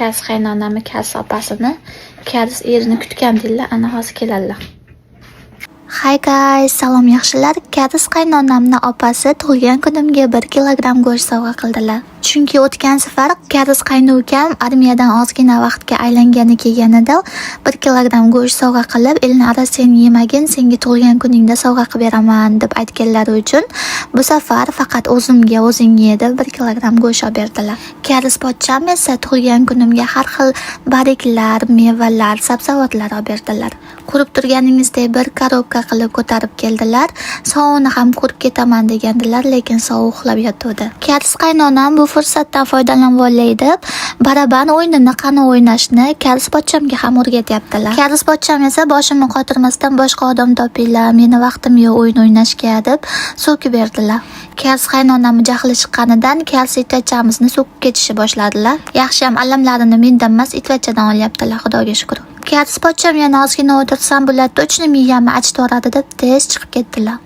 Karis qaynonamni, karis opasini, karis erini kutgandinglar, ana hozir keladilar. Hi guys, salom yaxshilar. Karis qaynonamni opasi tug'ilgan kunimga 1 kilogramm go'sht sovg'a qildilar. Chunki o'tgan safar karis qaynukam armiyadan ozgina vaqtga aylangani kelganida 1 kilogramm go'sht sovg'a qilib, "Elnara, sen yemagin, senga tug'ilgan kuningda sovg'a qilib beraman", deb aytganlari uchun bu safar faqat o'zimga, "O'zing ye", deb 1 kilogramm go'sht olib berdilar. Karis pochcham esa tug'ilgan kunimga har xil bariklar, mevalar, sabzavotlar olib berdilar. Ko'rib turganingizdek, bir korobka qilib ko'tarib keldilar. Sovug'ini ham ko'rib ketaman degandilar, lekin sovuq uxlab yotuvdi. Karis qaynonam bu fursatdan foydalanib olay deb, baraban o'yinini qani o'ynashni karis pochchamga ham o'rgatyaptilar. Karis pochcham esa boshimni qotirmasdan, "Boshqa odam topinglar, meni vaqtim yo'q o'yin o'ynashga", deb so'kib berdilar. Karis qaynonamni jahli chiqqanidan karis itvachamizni so'kib ketishni boshladilar. Yaxshiyam alamlarini mendan emas, itvachadan olyaptilar, Xudoga shukr. Karis pochcham yana ozgina o'tirsam, bular точно miyamni achitib yuboradi deb tez chiqib ketdilar.